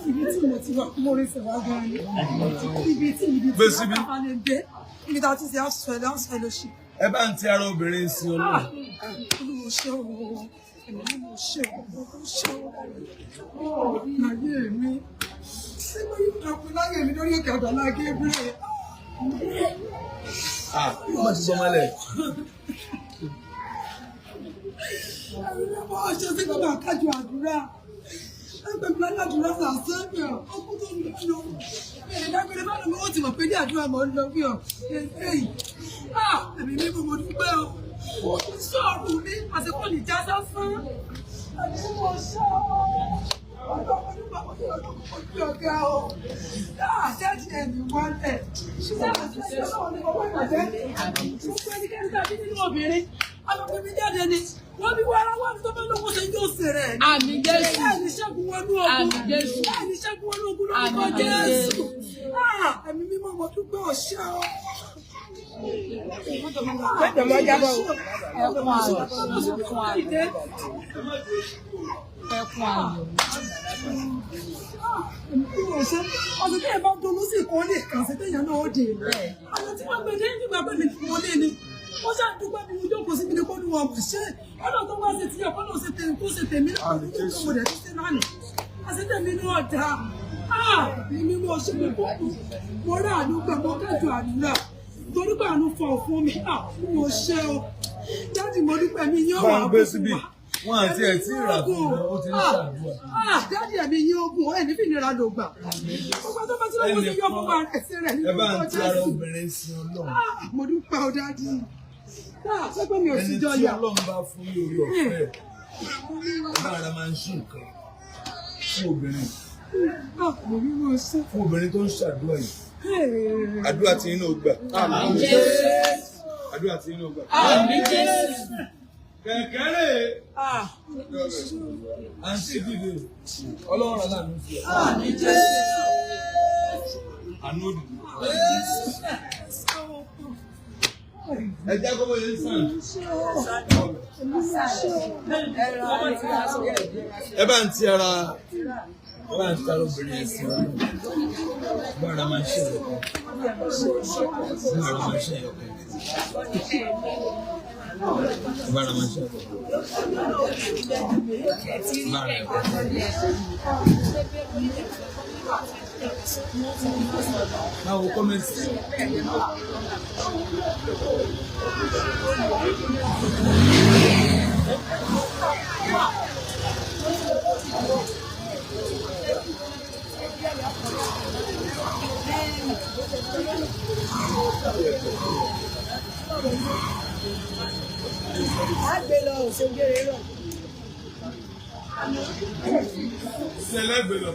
Ibi tí mo ti wà, mo rí sẹ̀wá gan ni. Ibi tí Gbé síbí. wọ́n bá lè dé. Ibi tá a ti ṣe house fellowship. Ẹ bá ń ti ara obìnrin sin Ọlọ́run. Olúwo ṣé o, ẹ̀mí ni mo ṣe o, mo ṣe o. Láyé mi, ṣé mo yí kan pé láyé mi lórí òkè Àgbàlá Gabriel? Ah, wọ́n ti sọmọlẹ̀. Ẹ̀mí ni mo ṣe sí bàbá àkájọ àdúrà. Ẹgbẹ́ mi lálàdúrà làásán mi ọ̀, ọkùn tó ń lọ. Ẹ̀rẹ̀ dágbére bá lọ́mọ, wọ́n ti mọ̀ pé ní àdúrà mọ̀ ń lọ fún ọ. Ẹ̀yìn, ah, ẹ̀mí mi mo dúpẹ́ o. Sọ̀rọ̀ mi, àsìkò ní já sásán. Ẹ̀mí mo ṣe ọ́. Ọjọ́ ọdún bàbá mi ọdún kò gbé ọ̀gá o. Àṣẹ́jì ẹ̀mí wálẹ̀. Ṣé àṣẹ́jì ọlọ́run ní ọwọ́ ìbàjẹ́? Gbogbo ẹnikẹ́ni tàbí nínú obìnrin. Alọ́gbé mi jáde ni. Wọ́n bí wàrà wà ní tó bá lówó ṣe yóò ṣe rẹ̀. Àmín Jésù. Ẹ̀ẹ́nì ṣẹ́gun wọnú ogun. Àmín Jésù. Ẹ̀ẹ́nì ṣẹ́gun wọnú ogun lórúkọ Àmín Jésù. Jésù. Ah, ẹ̀mí mímọ́ mo dúpẹ́ ọ̀ṣẹ́ o. Ẹkún ayọ̀, ẹkún ayọ̀, ẹkún ayọ̀. Ọ̀sẹ̀ tí ẹ bá dolú sí ìkọ́ lè kàn sí téèyàn náà ó dè. Àwọn tí wọ́n gbé dé nígbà pé mi wọ́n lé ni. Wọ́n ṣáà dúpẹ́ bí mo jókòó síbi ní kó ní wọn mọ̀ ṣé. Ọ̀nà tó wá sí ti ọ̀pọ̀ náà ṣe tèmi tó ṣe tèmi náà kò tó mo dẹ̀ tó ṣe lánàá. Àṣẹ tèmi náà dà. Èmi mo ṣe mi kó kú. Mo rà àánú gbà mo kẹ́jọ àdúrà. Torí pé àánú fọ̀ fún mi. Mo ṣe o. Dáàdì mo dúpẹ́ mi yóò Bá wà ń gbé síbí. Wọ́n àti ẹ̀ tí ìrà fún mi, ó ti ń ṣàdúrà. Dáàdì ẹ̀mí yín ogun ẹ̀ ní fìnira ló gbà. Gbogbo tó bá tí lọ́wọ́ sí yọ fún wa rẹ̀ sí rẹ̀ Ẹ nínú bá ń ọjọ́ ti ara Jésù. obìnrin sin Ọlọ́run. Mo dúpẹ́ o dáàdì. Ṣé pé mi ò Ẹni sí tí jọ yà? Ọlọ́run bá fún ní orí ọ̀fẹ́ ẹ̀, ẹ bá ara máa ń ṣí nǹkan fún obìnrin. Mo rí mo ṣe. Fún obìnrin tó ń ṣàdúrà yìí. Àdúrà tí inú gbà. Àmín Jésù. Àdúrà tí inú gbà. Àmín Jésù. Kẹ̀kẹ́ rè é. Àǹtí ìdíje, Ọlọ́run aláàánú sí ẹ. Àmín Jésù. Àánú òdìdí. Ẹ jẹ́ kó bóyá ń sàn. Ẹ bá ń ti ara ẹ bá ń ti ara obìnrin yẹn sí ọlọ́run. Ẹ bá ara máa ń ṣe ẹ̀yọ̀kan. Ẹ bá ara máa ń ṣe ẹ̀yọ̀kan. Ẹ bá ara máa ń ṣe ẹ̀yọ̀kan. Ẹ bá ara ẹ̀yọ̀kan. Báwo kọ́mẹ́ntì? Ṣé ẹlẹ́gbẹ̀ẹ́ lọ?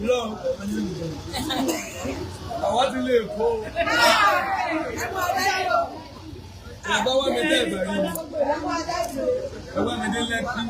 Lọ, àwa ti lè kó. Ẹ bá wá mi dé ìbẹ̀rù. Ẹ wá mi dé Lẹ́kí.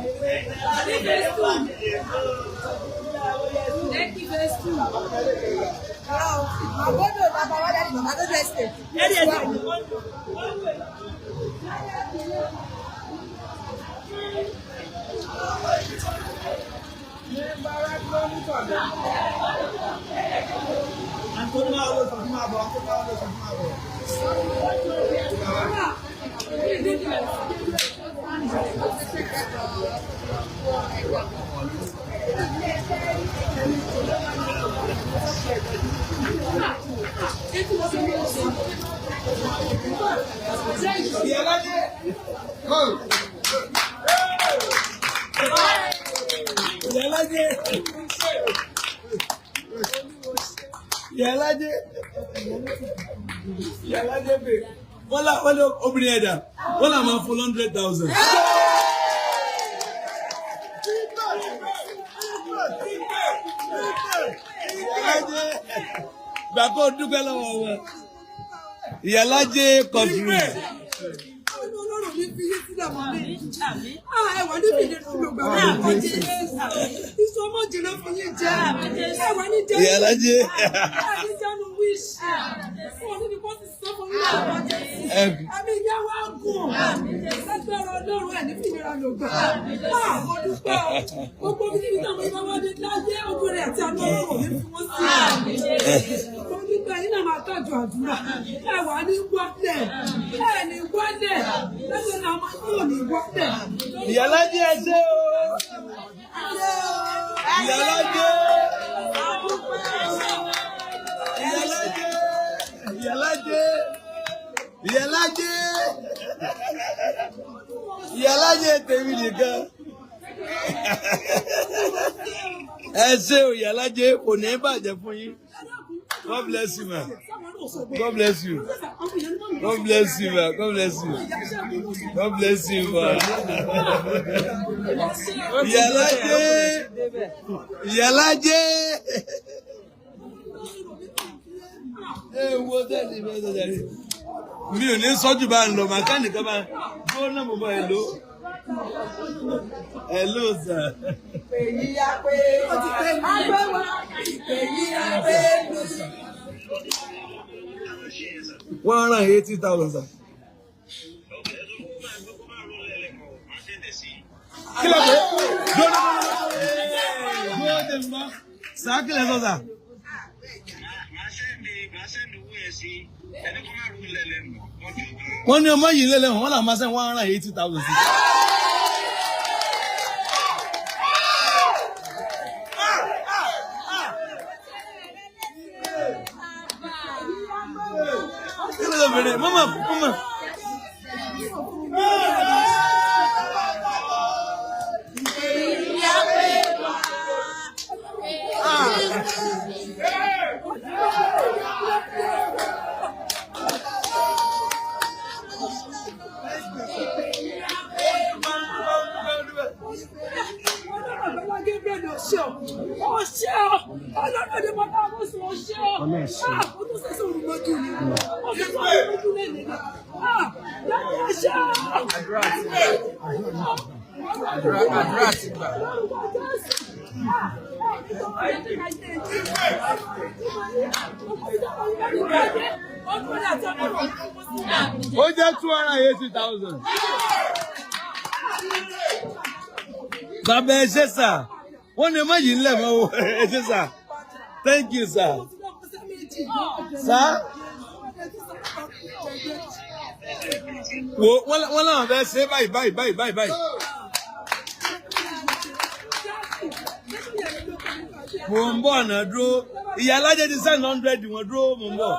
Ìyálájé. Ìyálájé. Ìyálájé. Ìyálájé bè. Wọ́n lá wọ́n lé obìnrin ẹ̀dá. Wọ́n là máa fún 100,000. Ìyálájé. Gbà kó o dúpẹ́ lọ́wọ́ wọn. Ìyálájé kọ̀dùrù. Ọdún Ọlọ́run ní fi yín sílẹ̀ mọ́ mi. Ẹwà ní fìnira ló gbà lórúkọ Jésù. Iṣu ọmọ jìnnà fún yín jẹ. Ẹwà ní jẹ́. Ìyálájé. Ẹni jẹ́nu wí. ríṣì. Wọn ò ní fi kó sì sọ fún yín lórúkọ Jésù. Ẹ̀mí ìyá wa gùn. Lágbára Ọlọ́run ẹ̀ ní fìlera ló gbà. Á mo dúpẹ́ o. Gbogbo bí níbi táwọn ìbá wá dé láyé ogun rẹ̀ àti àánú Ọlọ́run ò ní fi wọ́n sí. Mo dúpẹ́ yín náà máa tọ́jú àdúrà. Ẹ wà ní wálẹ̀. Ẹ ní wálẹ̀. Lẹ́gbẹ̀ẹ́ náà máa yóò ní wálẹ̀. Ìyálájé, ẹ ṣé o. Ìyálájé. Ìyálájé. Ìyálájé. Ìyálájé. Ìyálájé tèmi nìkan. Ẹ ṣé o, Ìyálájé, kò ní bàjẹ́ fún yín. God bless you, ma. God bless you. God bless you, ma. God bless you. God bless you, ma. Ìyálájé. Ìyálájé. Ẹ wo tẹ́lẹ̀ ìfẹ́ sọ̀jà rí. Mi ò ní sọ́jú bá ń lọ, màá nìkan máa dúró náà mo bọ̀. Hello. Hello, sir. Èyí á pé ó ti pé mi. Agbẹ́wà èyí á pé mi. 180,000, sir. Kí ló pé? Dúró dúró dé mbọ́. Sir, kí lẹ sọ, sir? Wọ́n ní ọmọ yìí lélẹ̀, wọ́n là máa send 180,000 sí. Kí ló bèrè? Mọ́mọ́ mọ́mọ́. Ọlọ́run Àgbàlá Gabriel, ọ̀ṣẹ́ ọ̀ ọ̀ṣẹ́ ọ̀ Ọlọ́run Adébọ́lá Amósùn, ọ̀ṣẹ́ ọ̀ ah ó tún ṣẹ̀ṣẹ̀ òrùmọ́jú ni ó ṣẹ̀ṣẹ̀ òrùmọ́jú lẹ́nu ni ah lẹ́nu ọ̀ṣẹ́ ọ̀. Àdúrà ti gbà. Lórúkọ Jésù. Ah, ẹ̀ ní tó wáyé ní ayé yìí. Ọdún àti ọdún Ó jẹ́ 280,000. Bàbá, ẹ ṣé, sir. Wọ́n ní ọmọ yìí ń lẹ̀ mọ́ o. Ẹ ṣé, sir. Thank you, sir. Sir. Wo wọ́n láwọn fẹ́ ṣe báyìí báyìí báyìí báyìí báyìí. Mo ń bọ̀ ọ̀nà dúró. Ìyá alájẹ ti send 100 wọn dúró, mo ń bọ̀.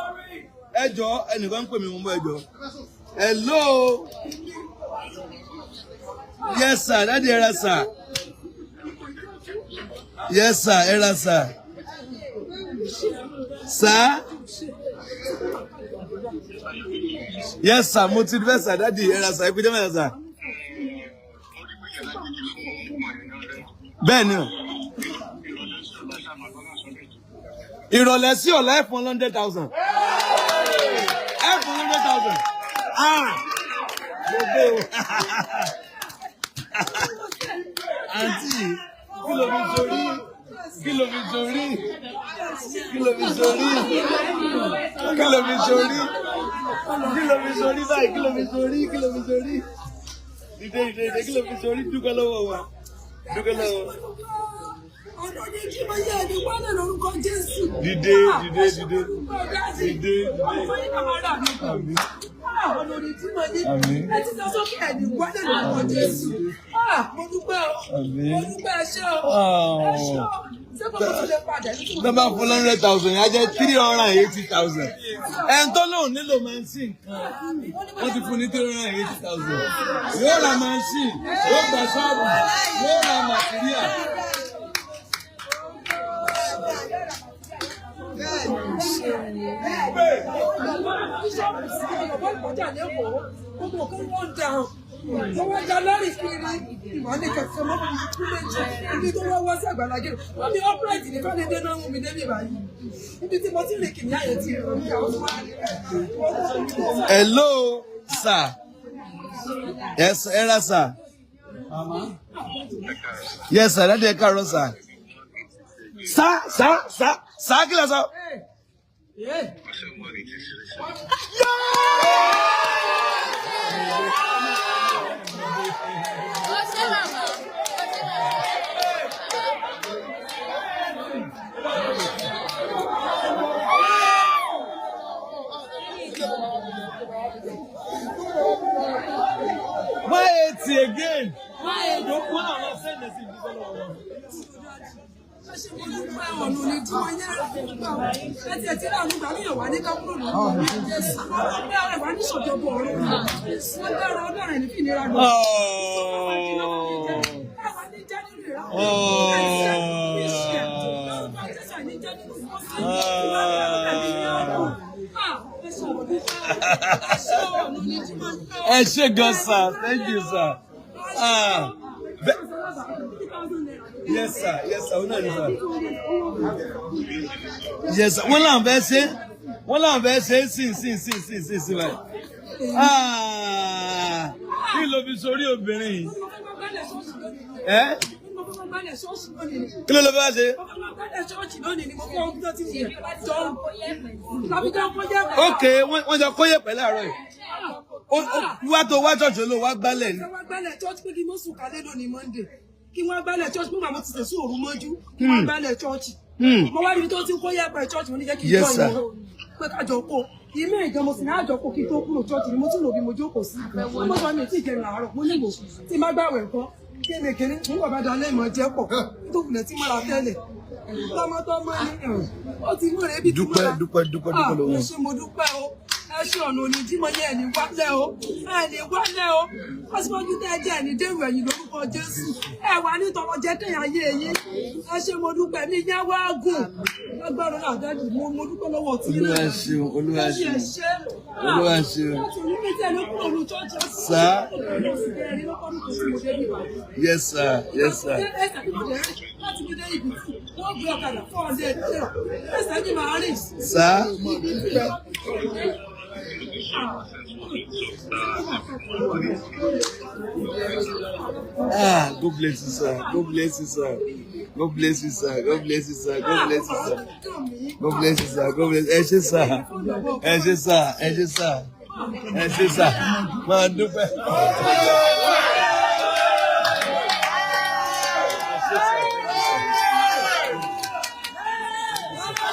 Ẹ jọ, ẹnìkan ń pè mí, mo ń bọ̀, ẹ jọ. Hello. Yes, sir. Daddy, ẹ ra, sir. Yes, sir. Ẹ ra, sir. Sir. Yes, sir. Mo ti fẹ́, sir. Daddy, ẹ ra, sir. Ẹ kú jẹ́ mẹ́ta, sir. Bẹ́ẹ̀ ni o. Ìrọ̀lẹ́ sí ọ̀la, ẹ̀ fún 100,000. Ẹ̀ fún 100,000. Ah! Mo gbé o. Àǹtí, kí ló fi sórí? Kí ló fi sórí? Kí ló fi sórí? Kí ló fi sórí? Kí ló fi sórí báyìí? Kí ló fi sórí? Kí ló fi sórí? Dìde, dìde, dìde, kí ló fi sórí? Dúpẹ́ lọ́wọ́ wa. Dúpẹ́ lọ́wọ́. Ọ̀nà ní kí mo yẹ ẹni wálé lórúkọ Jésù. Dìde, dìde, dìde. Dìde, dìde. Ọmọ yín náà máa rà mí. Àmín. Ọ̀nà ní tí mo ní. Àmín. Ẹ ti sọ sókè ẹni wálé lórúkọ Jésù. Ah, mo dúpẹ́ o. Àmín. Mo dúpẹ́, ẹ ṣé o. Ẹ ṣé o. Ṣé kò tó lè padà ní tí mo Tó bá fún 100,000 yẹn á jẹ́ 380,000. Ẹn tó lóun nílò machine kan, wọ́n ti fún ní 380,000. Yóò ra machine, yóò gba ṣọ́ọ̀bù, yóò ra material. Bíṣọ́ọ̀bù sí ọ̀pọ̀ ìkọjá lẹ́kọ̀ọ́, gbogbo nǹkan wọ́n down. Mo wá ja lọ́rì kiri, ìmọ̀ ní kankan mọ́ mi kú méjì. Ibi tó wá wá sí Àgbàlá Gabriel. Wọ́n mi upright ní kọ́ni dé náà mú mi débi báyìí. Ibi tí mo ti rìn kìnìún àyè ti rìn mí àwọn tó wá ní. Hello, sir. Yes, ẹ ra, sir. Yes, sir. Daddy, ẹ káàárọ̀, sir. Sir, sir, sir, sir, kí lẹ sọ? 180 again. Wọ́n náà máa send ẹ̀ sí ìdílé lọ́wọ́ wọn. Ẹ ṣe mo dúpẹ́, ọ̀nà òní tí wọ́n yẹ́ ẹ ti ẹ̀ tí láàánú gbà mí wà ní kákúrò lọ́wọ́. Àwọn ọgbẹ́ rẹ̀ wà ní ìṣọ̀jọ̀bọ̀ ọ̀run. Wọ́n dára ọlọ́run ní fìnira lọ. Káwa ní jẹ́ nínú ìrà. Ẹ̀ṣẹ̀ ní jẹ́ nínú ìfọ́sí. Ẹ ṣé gan sir, thank you sir. Ah, yes sir, yes sir, ó náà ní sir. Yes sir, wọ́n làwọn fẹ́ ṣe, wọ́n làwọn fẹ́ ṣe sí sí sí sí sí sí báyìí. Ah, kí ló fi sórí obìnrin yìí? Ẹ́ kí ló ló fẹ́ ṣe? Ok, wọ́n jọ kóyè pẹ̀lú àárọ̀ yìí. Wá tó wá ṣọ̀ṣọ́ ló wá gbálẹ̀ ni. Kí wọ́n gbálẹ̀ church pé kí wọ́n sùn kálẹ̀ lónìí Monday. Kí wọ́n gbálẹ̀ church pé màmá ti sẹ̀sùn òru mọ́jú. Kí wọ́n gbálẹ̀ church. Mo wá ríbi tó ti ń kó yẹ̀pẹ̀ church, mo ní jẹ́ kí n Yes, jọ sir. ìwọ̀n pé kájọ kó. Ìmí ìgan mo sì ní àjọ kó kí n tó kúrò church ni mo tún lò bí mo jókòó sí. Mo sọ mi tí ì jẹun àárọ̀, mo ní wò tí má gbàwẹ̀ nǹkan kí ni kiri ń wọ̀ bá dalẹ́ ìmọ̀ jẹ́ pọ̀ tó kulẹ̀ tí mọ́ra tẹ́lẹ̀. Tọmọtọmọ ni ó ti mú rẹ̀ bí ti Dúpẹ́, mọ́ra. dúpẹ́, dúpẹ́, dúpẹ́ lọ́wọ́. Ẹ ṣé, mo dúpẹ́ o. Ẹ ṣé, ọ̀nà òní jímọ̀ yẹn, ẹ̀ ní wálẹ̀ o, ẹ̀ ní wálẹ̀ o. Aṣíwájú tẹ́ ẹ jẹ́, ẹ̀ ní dèrò ẹ̀yìn lórúkọ Jésù. Ẹ wà ní tọrọ jẹ́ kẹ́yìn ayé yín. Ẹ ṣé, mo dúpẹ́ mi yẹn wá gùn lágbára náà. Dájú, mo dúpẹ́ lọ́wọ́ tí Olúwa ṣeun, Olúwa ẹ ṣeun. ṣé. Olúwa ṣeun. Láti orí méjì ẹ̀ ló kúrò ní church. Sir. Yes sir, yes sir. Láti bí dé ibi tí wọ́n gbé ọ̀kadà 400 naira, ẹsẹ̀ ní màá rìn. Sir. Ah, God bless you, sir. God bless you, sir. God bless you, sir. God bless you, sir. God bless you, sir. God bless you, sir. God bless. Ẹ ṣé sir. Ẹ ṣé sir. Ẹ ṣé sir. Ẹ ṣé sir. Máa dúpẹ́.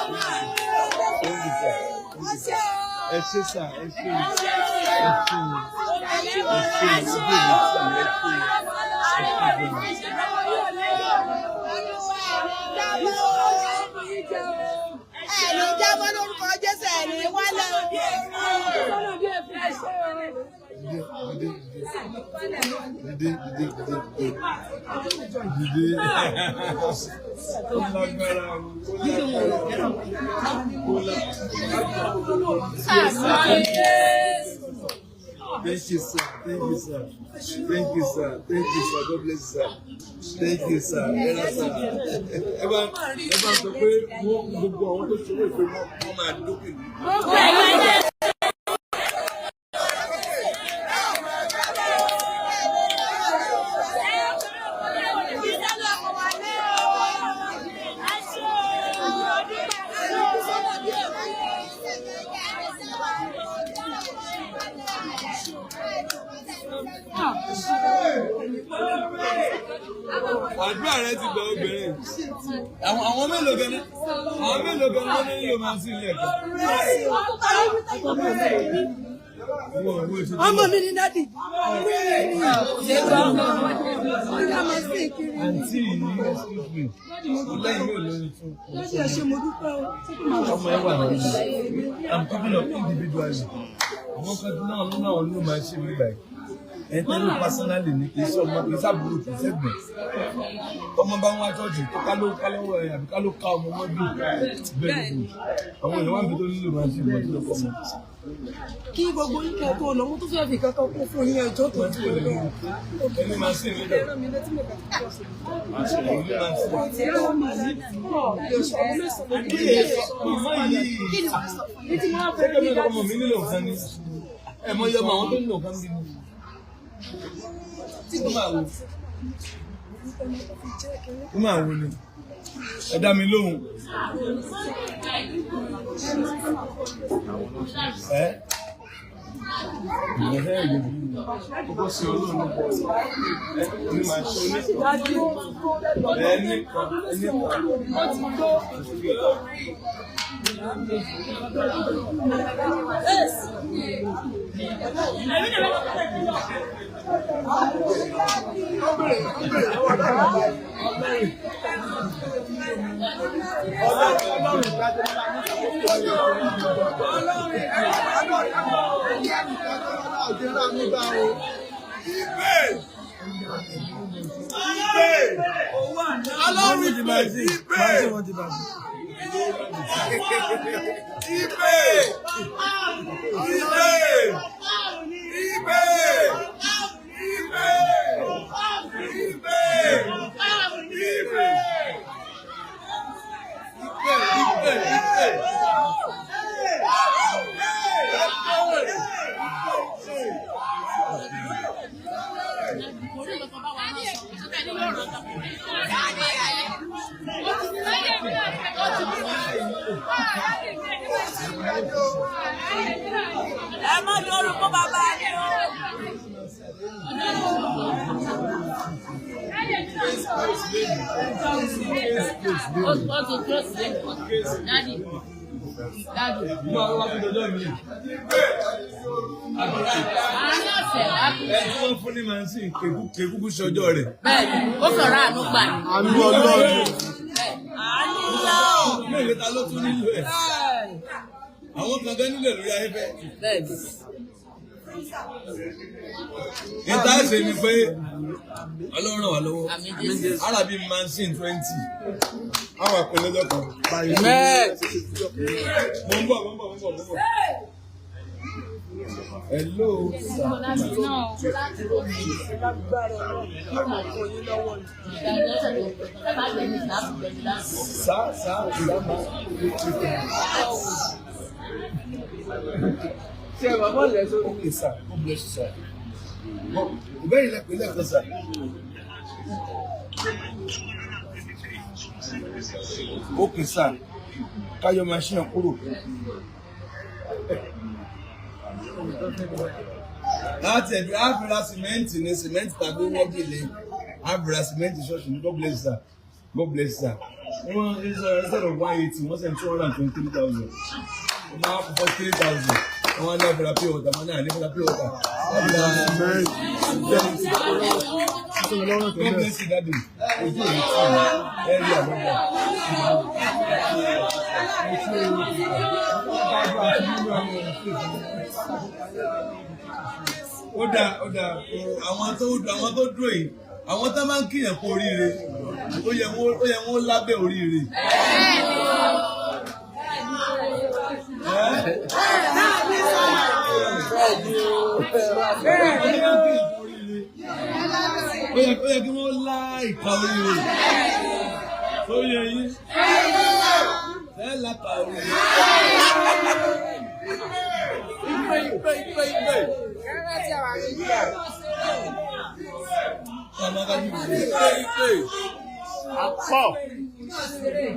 Thank you, sir. Thank you, sir. Ẹ ṣé sir. Ẹ ṣé. Ẹ ṣé. Ẹ ṣé. Ojú mi tì. Ẹ ṣé. Ẹ ṣé gan. Ẹ̀ní jábọ́ lórúkọ Jésù, ẹ̀ní wálẹ̀ o. Dìde, dìde, dìde, dìde, dìde, dìde. Ó lágbára o, ó lágbára o. Thank you, sir. Thank you, sir. Thank you, sir. Thank you, sir. God bless you, sir. Thank you, sir. Ẹ rà sir. Ẹ bá sọ pé wọ́n gbogbo àwọn tó ṣòwò ìpè wọ́n máa dókè ní. Àdúrà rẹ ti gbà, obìnrin. Àwọn mélòó gan ni? Àwọn mélòó gan ló ní yóò máa sí ilé ẹ̀kọ́? Ọmọ mi ni daddy. Ọjà máa sí kiri. Àǹtí yìí, excuse me. Lẹ́yìn mélòó lórí fún? Daddy, ẹ ṣé, mo dúpẹ́ o. Ọmọ ẹ wà lórí. I'm talking of individually. Àwọn kan tí náà lọ́nà àwọn ló máa ṣe mí báyìí. Ẹ tẹ́lẹ̀ personally ni, kì í sọ ọmọ, kì í sábúrò, kì í sẹ́gbọ̀n. Tọmọ bá ń wá church tó ká ló ká lọ́wọ́ ẹ̀ àbí ká ló ká ọmọ mọ́ bí bẹ́ẹ̀ ni. Àwọn èèyàn wá ń fi tó nílò máa ṣe ìmọ̀ tó lọ́kọ́ mọ́. Kí gbogbo yín kẹ́ tó lọ, mo tún fẹ́ fi kankan kún fún yín, ẹjọ́ tó ti lọ. Ẹni máa ṣe ìlú Ẹ̀rọ mi létí mo kàn ti lọ sí. ẹni máa ṣe. Màmá yìí. Ṣé kí ọmọ mi nílò nǹkan ni? Ẹ mọ iye ọmọ àwọn tó nílò nǹkan bí mi. Tí mo máa wò. Ó máa wo ni? Ẹ dá mi lóhùn. Ẹ Ẹ má dórúkọ bàbá mi o. Ẹ tí wọ́n fún ní màá sí kékúkú sọjọ́ rẹ̀. Bẹ́ẹ̀ni, ó sọ̀rọ̀ àánú gbà ní. Àánú Ọlọ́run. Àánú ńlá o. Mélòó ta ló tún nílò ẹ̀? Àwọn kan gan nílò lórí afẹ́fẹ́. Bẹ́ẹ̀ni. Ìta ṣe ni pé Ọlọ́run ràn wá lọ́wọ́. Àmín Jésù. Arabi Mansin 20. Àwọn àpẹẹrẹ lọ́jọ́ kan. Mo ń bọ̀, mo ń bọ̀, mo ń bọ̀, mo ń bọ̀. Hello, sir. Sá, sá, sá, ma. Ṣé ẹ bàbá rẹ̀ sọ? Okay, sir. God bless you, sir. Ìbéèrè lẹ́pẹ̀ lẹ́ẹ̀kan, sir. Okay, sir. Káyọ̀ machine kúrò. Láti ẹ̀bí àfẹ́ra sìmẹ́ǹtì ní sìmẹ́ǹtì tàbí wọ́gìlì àfẹ́ra sìmẹ́ǹtì ṣọ́ọ̀ṣì ní God bless you, sir. God bless you, sir. Wọ́n ń sọ̀rọ̀ instead of 180 wọ́n send 223,000. Wọ́n máa fọ́ 3,000. Wọ́n á ní àfẹ́ra pure water, wọ́n ní àní àfẹ́ra pure water. Àfẹ́ra sìmẹ́ǹtì. God bless you, daddy. Ojú ò ní tì mí. Ẹ rí àlọ́gbà. Ó dáa, ó dáa. Àwọn tó dúró yìí, àwọn tó máa ń kíyàn kú oríire, ó yẹ wọ́n lábẹ́ oríire. Ẹ́? Àwọn tó máa ń kíyàn kú oríire, ó yẹ kí wọ́n lá ìka oríire. Tó yẹ yín. Ẹ láka oríire. Ìpè ìpè ìpè ìpè.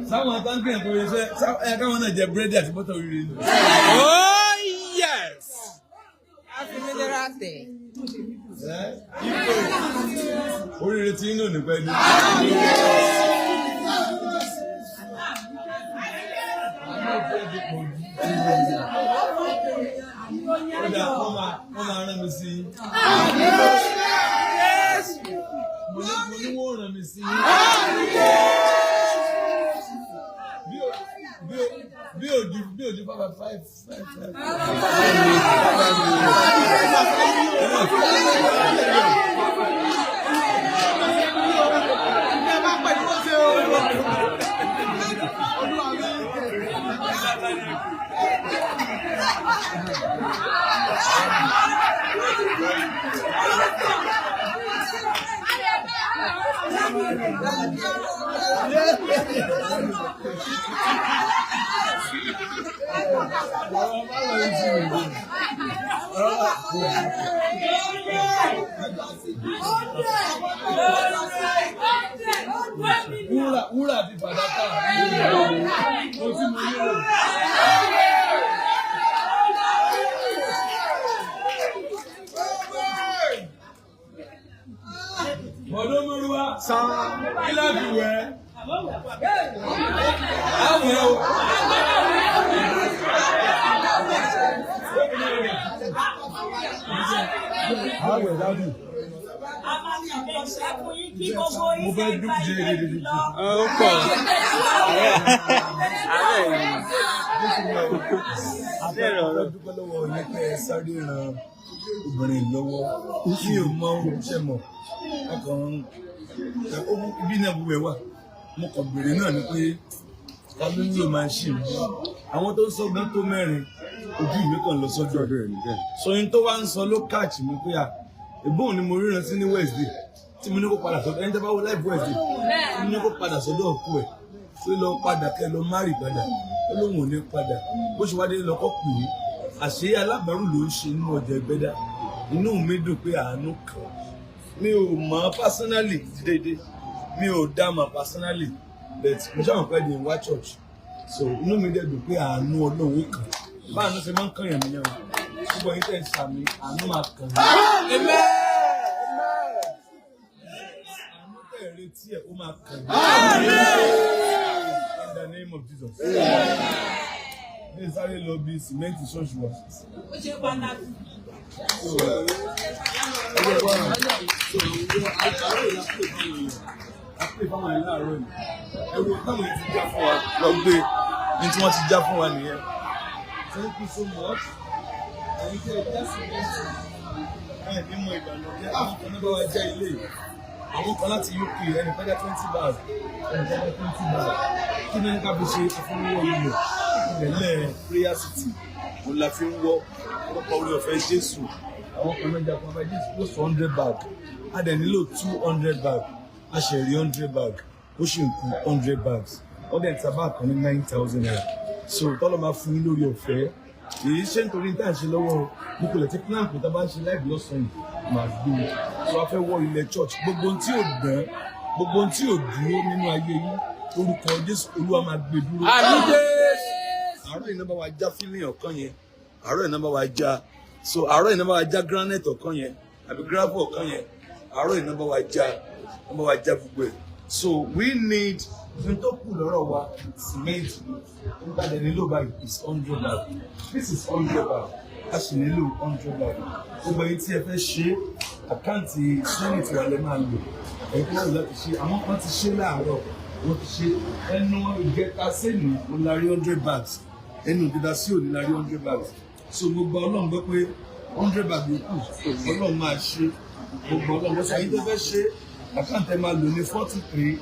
Sáwọn àtàkùn ẹ̀kọ́ yẹn sẹ́, ẹ káwọn náà jẹ búrẹ́dì àti bọ́tà oríire ni. Oh yes. A fi mineral tẹ̀. Ẹ́, ìpè oríire tí inú ò ní pẹ́ dé. Ó dáa, wọ́n máa rán mi sí yín. Mo ní wọ́n rán mi sí yín. Bí ojú bí ojú bàbá five five five. Lórí. Wúrà, wúrà àti fàdákà. Mo tí mo nílò. Bọ̀dọ̀ Mọ́rúwá. Kí láti wẹ̀? Àwẹ̀ o. Àwẹ̀ dádì. Mo fẹ́ dúpẹ́ jẹ́. Ó pọ̀. Afẹ́ dúpẹ́ lọ́wọ́ yín pé ẹ sáré ran obìnrin lọ́wọ́. Mi ò mọ ṣe mọ̀. Ọkàn ibi náà gbogbo ẹ̀ wà. Mo kàn béèrè náà ni pé ta ló nílò machine. Àwọn tó ń sọ gan tó mẹ́rin, ojú mi kàn lọ sọ́dọ̀ rẹ̀ níbẹ̀. Sọyìn tó wá ń sọ ló catch mi pé à ìbóhùn ni mo ríran sí ní Wednesday tí mo ní kó padà sọ́dọ̀ ẹni tó bá wo live Wednesday tí mo ní kó padà sọ́dọ̀ ọkọ ẹ̀ pé lọ padà kẹ́ lọ márì padà, ó lóun ò ní padà. Bó ṣe wá dé lọkọ pè é, àṣé alábàárù ló ń ṣe inú ọjà Ẹgbẹ́dá. Inú mi dùn pé àánú kàn. Mi ò mọ̀ personally déédéé, mi ò dá mọ̀ personally, but mo ṣàwọn pẹ́ di wá church, so inú mi dẹ̀ dùn pé àánú Ọlọ́run kàn. Báàánú ṣe máa ń kàn yàn nìyẹn o. Gbogbo yín tẹ̀ ń sàmì, àánú máa kàn yín. Àánú tẹ̀ ń retí ẹ̀, ó máa kàn yín. In the name of Jesus. Bí n sáré lọ bí sìmẹ́ǹtì ṣọ́ọ̀ṣì wa. Ó ṣe pàtàkì. Ẹgbẹ́ wa so àárọ̀ yìí la pè fáwọn èèyàn láàárọ̀ yìí. Ẹ̀rù táwọn yìí ti já fún wa lọ gbé ní tí wọ́n ti já fún wa nìyẹn. Thank you so much. Ẹ̀yin tẹ́ ẹ já sìmẹ́ǹtì, ẹ̀ ní mọ ìbànújẹ́. Àwọn kan náà bá wa já ilé yìí. Àwọn kan láti UK, ẹnì kan já 20 bags, ẹnì kan já 20 bags. Kí ni ká fi ṣe afúnwọ́ ilẹ̀? Ilẹ̀ Prayer City. Òun la fi ń wọ́ ọ̀pọ̀ orí ọ̀fẹ́ Jésù. Àwọn kan náà já fún wa Jésù close to 100 bag. A dẹ̀ nílò 200 bag. A ṣe rí 100 bag. Ó sì ń kú 100 bags. Wọ́n dẹ̀ ń ta báàgì kan ní ₦9,000. So tọ́lọ́ máa fún yín lórí ọ̀fẹ́. Èyí ṣé nítorí tá à ń ṣe lọ́wọ́ o. Mo kò lè ti plan pé tá a bá ń ṣe live lọ́sàn-án yìí, màá gbé e. So a fẹ́ wọ ilẹ̀ church. Gbogbo ohun tí ò dán, gbogbo ohun tí ò dúró nínú ayé yín, orúkọ Jésù, Olúwa máa gbé dúró. Àmín Jésù. Àárọ̀ yìí náà bá wa já fílìn ọ̀kan yẹn. Àárọ̀ yìí náà bá wa já. So àárọ̀ yìí náà bá wa já granite ọ̀kan yẹn àbí gravel ọ̀kan yẹn. Àárọ̀ yìí náà bá wa já. Wọ́n bá wa já gbogbo ẹ̀. So we need n tó kù lọ́rọ̀ wa, cement. Nígbà dẹ̀ nílò báyìí is 100 bag. This is 100 bag. A sì nílò 100 bag. Gbogbo ẹ̀yin tí ẹ fẹ́ ṣe, account Zenith wa lẹ máa lò. Ẹ̀yin tó wù láti ṣe, àwọn kan ti ṣe láàárọ̀. Wọ́n ti ṣe ẹnu ìjẹta sẹ́nu, ó la rí 100 bags. Ẹnu ìjẹta sí òní la rí 100 bags. So gbogbo Ọlọ́run gbọ́ pé 100 bag yòókù, Ọlọ́run máa ṣe. Gbogbo Ọlọ́run gbọ́. Ẹ̀yin tó fẹ́ ṣe, account ẹ máa lò ní 43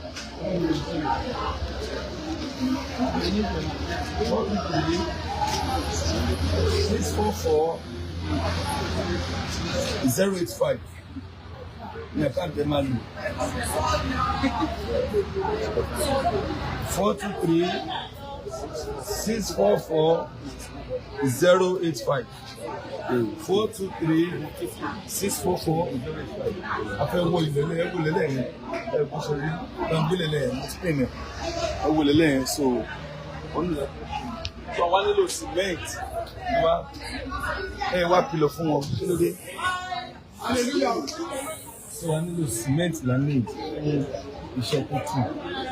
423 644 085 ní account ẹ máa lò, 423 644 085, 423 644 085. A fẹ́ wọ ìlẹ̀lẹ̀, ẹ wò lẹ́lẹ̀ yẹn, ẹ kò ṣe rí gbàngbé lẹ́lẹ̀ yẹn, mo ti pè ní ẹ wò lẹ́lẹ̀ yẹn. So wọ́n nílò, so àwa nílò cement wá, ẹ wá kìlọ̀ fún wọn, kí ló dé? So a nílò cement la need fún iṣẹ́ tó kù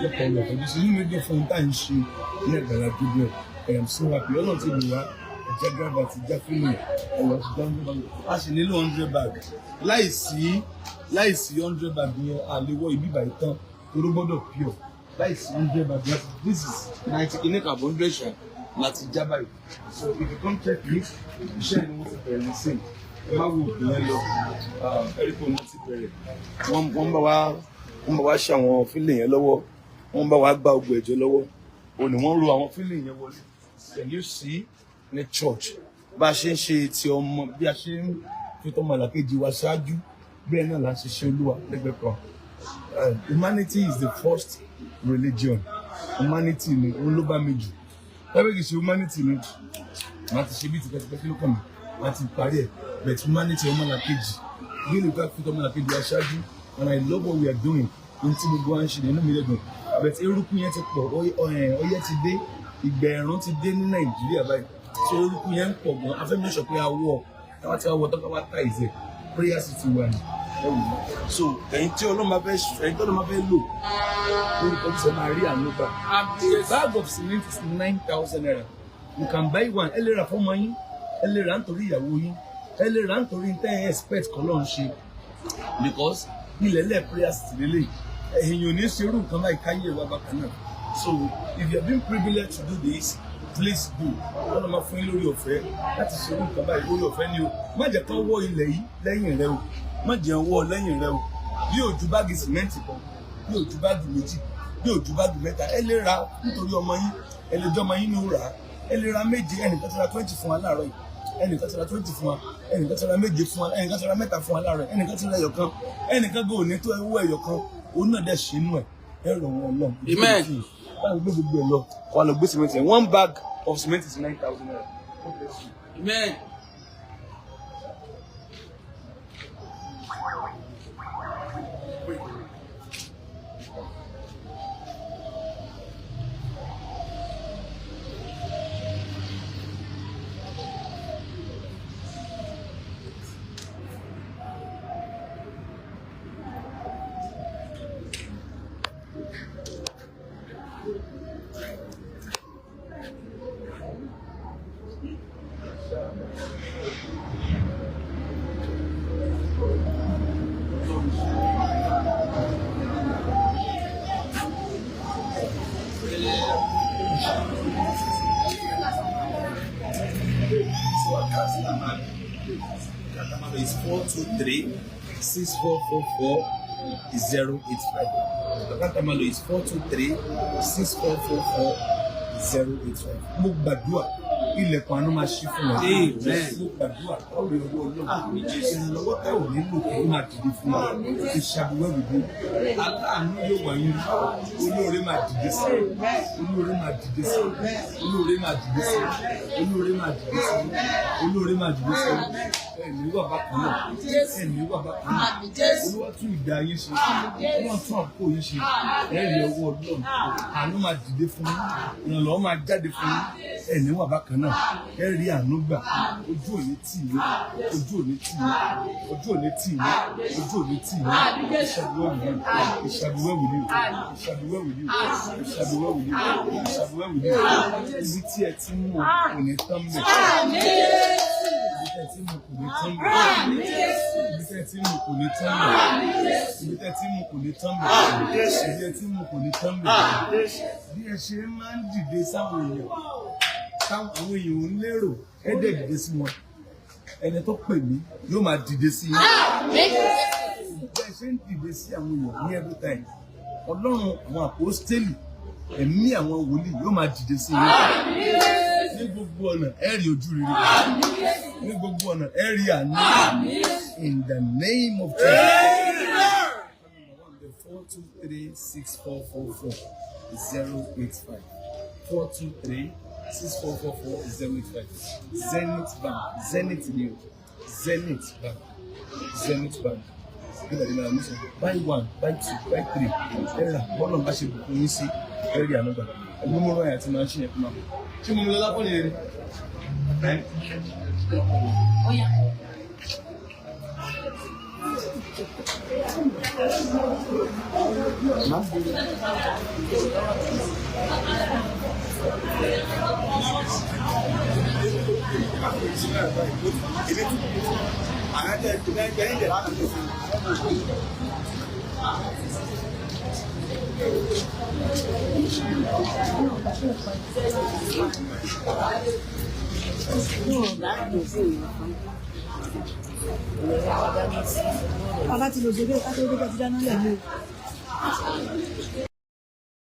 lọ́pọ̀ ọ̀pọ̀. Jésù, inú mi dùn fún tá à ń ṣe ní Àgbàlá Gabriel. I am so happy. Ọlọ́run ti lò wá, ẹ̀jẹ̀ gravel ti já fílẹ̀, ẹ̀wọ̀ ti já 100 bag. A sì nílò 100 bag. Láìsí 100 bag yẹn, a lè wọ ibi ìbàyí tán toró gbọ́dọ̀ pure. Láìsí 100 bag yẹn, this is 90 kìíní kàbọ̀ 100 ṣan láti já báyìí. So if you come check it, iṣẹ́ ni wọ́n ti bẹ̀rẹ̀ nísìnyí. Ẹ má wo òkè yẹn lọ, ẹ̀rí pé wọ́n ti bẹ̀rẹ̀. Wọ́n bá wa ṣe àwọn filling yẹn lọ́wọ́, wọ́n bá wa gba ogun ẹ̀jẹ̀ lọ́wọ́. Òní wọ́n ro àwọn filling yẹn wọlé. Can you see ní church bá a ṣe ń ṣe ti ọmọ, bí a ṣe ń fi tọmọ làkejì wa ṣáájú, bẹ́ẹ̀ náà là ń ṣe ṣe Olúwa lẹ́gbẹ̀ẹ́ kan. Humanity is the first religion. Humanity ni òun ló bá mi jù. Lábẹ́ kìí ṣe humanity ni màá ti ṣe bí tipẹ́tipẹ́, kí ló kàn mí, màá ti parí ẹ̀. But humanity, ọmọ làkejì, bí olùkọ́ fi tọmọ làkejì wa ṣáájú, and I love what we are doing. Ohun tí gbogbo wa ń ṣe nínú mi lẹ́dùn, but eruku yẹn ti pọ̀, ọyẹ́ ti dé, ìgbà ẹ̀rùn ti dé ní Nàìjíríà báyìí, so eruku yẹn ń pọ̀ gan. A fẹ́ make sure pé a wọ̀, táwa ti wá wọ tọ́ka wá ta ìzẹ̀ prayer city wà ní ẹ̀wù. So ẹ̀yin tí Ọlọ́run bá fẹ́, ẹ̀yin tí Ọlọ́run bá fẹ́ lò lórúkọ tí sọ máa rí àánú gbà. A bag of cement is ₦9,000. You can buy one. Ẹ lè rà fọ́mọ yín, ẹ lè rà nítorí ìyàwó yín, ẹ lè rà nítorí tẹ́ ẹ expect kọ́ lọ́n ṣe, because ilẹ̀ lẹ̀ prayer city lélẹ̀. Èèyàn ò ní ṣerú nǹkan báyìí káyé wa bákan náà. So if you have been privileged to do this, please do. Wọ́n lọ máa fún yín lórí ọ̀fẹ́ láti ṣerú nǹkan báyìí. Lórí ọ̀fẹ́ ni o. Má jẹ́ kán wọ́ ilẹ̀ yìí lẹ́yìn rẹ o, má jẹ́ wọ́ lẹ́yìn rẹ o. Bí ò ju báàgì sìmẹ́ǹtì kan, bí ò ju báàgì méjì, bí ò ju báàgì mẹ́ta, ẹ lè ra nítorí ọmọ yín, ẹ lè jẹ́ ọmọ yín ní ó rà á. Ẹ lè ra méje. Ẹnìkan ti ra 20 fún wa láàárọ̀ yìí, ẹnìkan ti ra 20 fún wa, ẹnìkan ti ra méje fún wa, ẹnìkan ti ra mẹ́ta fún wa láàárọ̀ yìí, ẹnìkan ti ra ẹyọ kan, ẹnìkan gbọ́ òní tó ẹwọ́ ẹyọ kan, òun náà dẹ̀ ṣe inú ẹ̀ ẹ rọ̀ wọn lọ. Amen. Báwo gbé gbogbo ẹ lọ wà lọ gbé cement yẹn. One bag of cement is ₦9,000. God bless you. Amen. So account number is 4236444085. Account number is 4236444085. Mo gbàdúrà, ilẹ̀kùn àánú máa ṣí fún wa. Amen. Mo gbàdúrà, káwé owó Ọlọ́run. Ìrànlọ́wọ́ tẹ́ ò nílò kó máa dìde fún wa. Ìṣàbíwẹ́wìdì. Aláàánú yóò wà yín. Olóore máa dìde sí. Olóore máa dìde sí. Olóore máa dìde sí. Olóore máa dìde sí. Olóore máa dìde sí. Ẹ̀mí wà bákan náà. Ẹ̀mí wà bákan náà. Olúwa tún ìgbà yín ṣe. Olúwa tún àkókò yín ṣe. Ẹ̀rí ọwọ́ Ọlọ́run. Àánú máa dìde fún yín. Ìrànlọ́wọ́ máa jáde fún yín. Ẹ̀mí wà bákan náà. Ẹ̀rí àánú gbà. Ojú òní tì yín. Ojú òní tì yín. Ojú òní tì yín. Ojú òní tì yín. Ìṣàbíwẹ́wì ni. Ìṣàbíwẹ́wì ni. Ìṣàbíwẹ́wì ni. Ìṣàbíwẹ́wì ni. Ìṣàbíwẹ́wì ni. Ibi tí ẹ ti mú kò ní tán mẹ́. Ibi tí ẹ ti mú kò ní tán mẹ́. Ibi tí ẹ ti mú kò ní tán mẹ́. Ibi tí ẹ ti mú kò ní tán mẹ́. Ibi tí ẹ ti mú kò ní tán mẹ́. Bí ẹ ṣe máa ń dìde sáwọn èèyàn, táwọn àwọn èèyàn ò ń lérò, ẹ dẹ̀ dìde sí wọn. Ẹni tó pè mí yóò máa dìde sí yín. Bí ẹ ṣe ń dìde sí àwọn èèyàn ní every time, Ọlọ́run àwọn àpọ́stélì, ẹ̀mí àwọn wòlíì yóò máa dìde sí yín. Ní gbogbo ọ̀nà, ẹ rí ojú rere. Ní gbogbo ọ̀nà, ẹ rí àánú. In the name of Jesus. 4236444085. 4236444085. Zenith Bank. Zenith ni o. Zenith Bank. Zenith Bank. Nígbà tí màá mú sọ, buy one, buy two, buy three. Ẹ rà bọ́ọ̀lù bá ṣe bùkún yín sí, ẹ rí àánú gbà. Ẹgbẹ́ mọ́rọ́ yẹn àti máa ń ṣe yẹn fún wa. Ṣé mo mú lọ lápọ̀ nìyẹn ni? Ẹ́. Bàbá ti lò sókè ká tó dé ká ti dáná lẹ̀ ní o.